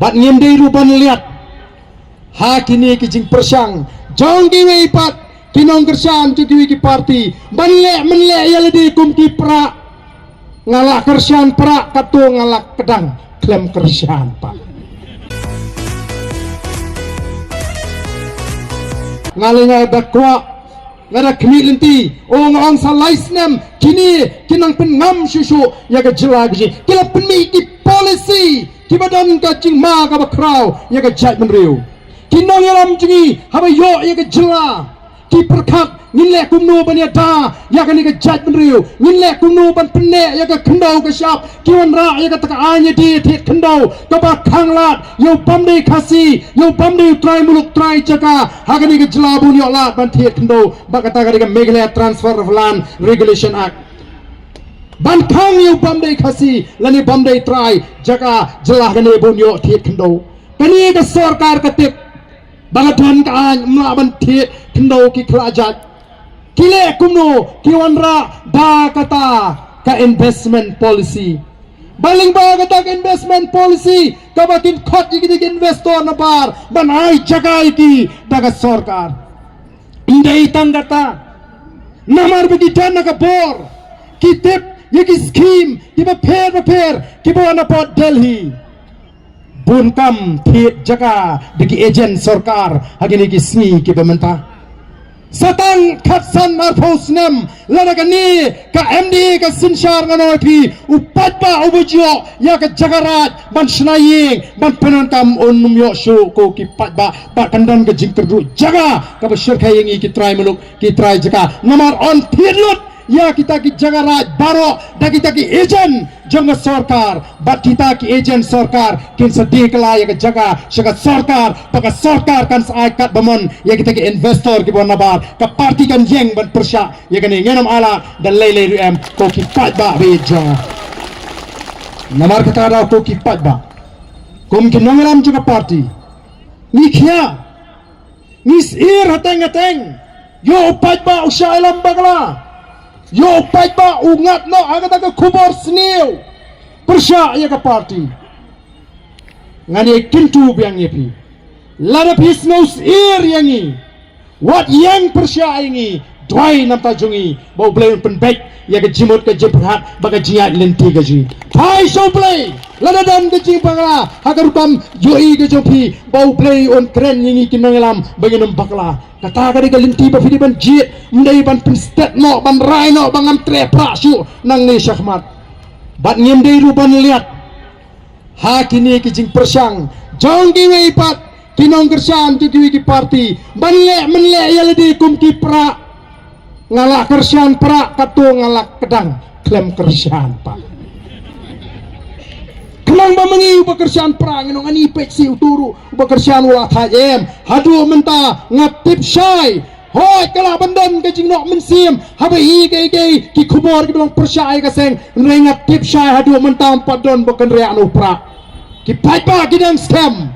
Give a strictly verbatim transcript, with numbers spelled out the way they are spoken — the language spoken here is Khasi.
Bad ngim dei ruh ban liat ha kine ki jingpyrshang jong kiwei pat ki nongkyrshan jong kiwei ki parti ban leh mynleh ïa lade kum ki pra. Nga la kyrshan pra, kato nga la kdang khlem kyrshan pat. Nga la nga da kwah, nga da khmih lynti, o nga ong sa lai snem kine ki nang pynngam shuh shuh ïa ka jylla ka jong ngi. Ki la pynmih ki policy kiba don ka jingma kaba khraw ïa ka jaitbynriew. Ki nongïalam jong ngi haba ïoh ïa ka jylla ki pyrkhat, ngin leh kumno ban ïada ïa kane ka jaitbynriew, ngin leh kumno ban pynneh ïa ka khyndew ka shyiap. Ki wanrah ïa kata ka aiñ ïadie thied khyndew kaba khanglad ïa u bym dei Khasi, ïa u bym dei u trai muluk trai jaka ha kane ka jylla ba un ïoh lad ban thied khyndew bad kata ka dei ka Meghalaya Transfer of Land Regulation Act. Ban khang ïa u bym dei Khasi lane bym dei trai jaka jylla kane ba un ïoh thied khyndew. Kane ka sorkar ka tip ba ka don ka aiñ, ym lah ban thied khyndew ki khlajait. Ki leh kumno? Ki wanrah da kata ka investment policy. Ba lyngba kata ka investment policy kaba kin khot ïa ki investor nabar ban ai jaka ïa ki da ka sorkar. Ym dei tang kata, namar ba ki don na ka bor, ki tip ïa ki skim kiba pher bapher kiba wan na pdeng Delhi. Bun kam thied jaka da ki agent sorkar ha kine ki sngi kiba mynta. Sa tang khatsan arphew snem lada kane ka M D A ka synshar, ngan ong ïa phi, u paidbah uba ju ïoh ïa ka jaka raid ban shna ïing ban pyndonkam un ym ïoh shuh. Ko ki paidbah, ba kan don ka jingkyrduh jaka kaba shyrkhei ïa ngi ki trai muluk ki trai jaka, namar yn thied lut ïa kita ki jaka raid baroh da kita ki agent jong ka sorkar. Bad kita ki agent sorkar kin sa die kylla ïa ka jaka sha ka sorkar, bad ka sorkar kan sa ai katba mon ïa kita ki investor kiba wan nabar. Ka parti kan ïeng ban pyrshah ïa kane. Ngin ym ailad da lei lei ruh em, ko ki paidbah ba ïeit jong nga. Namar kata ka daw, ko ki paidbah, kum ki nongïalam jong ka parti, ngi khia, ngi syier hateng hateng. Ïoh u paidbah u shah ïalam bakla, ïoh u paidbah u ngat noh ha kata ka khubor sniew pyrshah ïa ka parti. Ngan ïai kyntu biang ïa phi, lada phi sngew syier ïa ngi, wat ïeng pyrshah ïa ngi. Duwai na ka bynta jong ngi ba U Blei un pynbeit ïa ka jingmut ka jingpyrkhat bad ka jingïaid lynti ka jong ngi. Phai sha U Blei lada don ka jingbakla ha ka rukom ïohi ka jong phi, ba U Blei un kren ïa ngi ki nongïalam ba ngin ym bakla. Kata ka dei ka lynti ba phi dei ban jied, ym dei ban pynstet noh, ban rai noh ba ngam treh prah shuh nangne shakhmat. Bad ngim dei ruh ban liat ha kine ki jingpyrshang jong kiwei pat ki nongkyrshan jong kiwei ki parti ban leh mynleh ïa lade kum ki pra. Nga la kyrshan pra, kato nga la kdang khlem kyrshan pat. Khnang ba ma ngi uba kyrshan pra, ngi ong ani peit shi utu ruh uba kyrshan u la thait em. Haduh mynta nga tip shai, hooid ka lah ban don ka jingnoh mynsiem haba ïohi kaei kaei ki khubor kiba long pyrshah ïa ka seng, hynrei nga tip shai haduh mynta ym pat don ba kynriah na u pra. Ki paidbah ki dang skhem.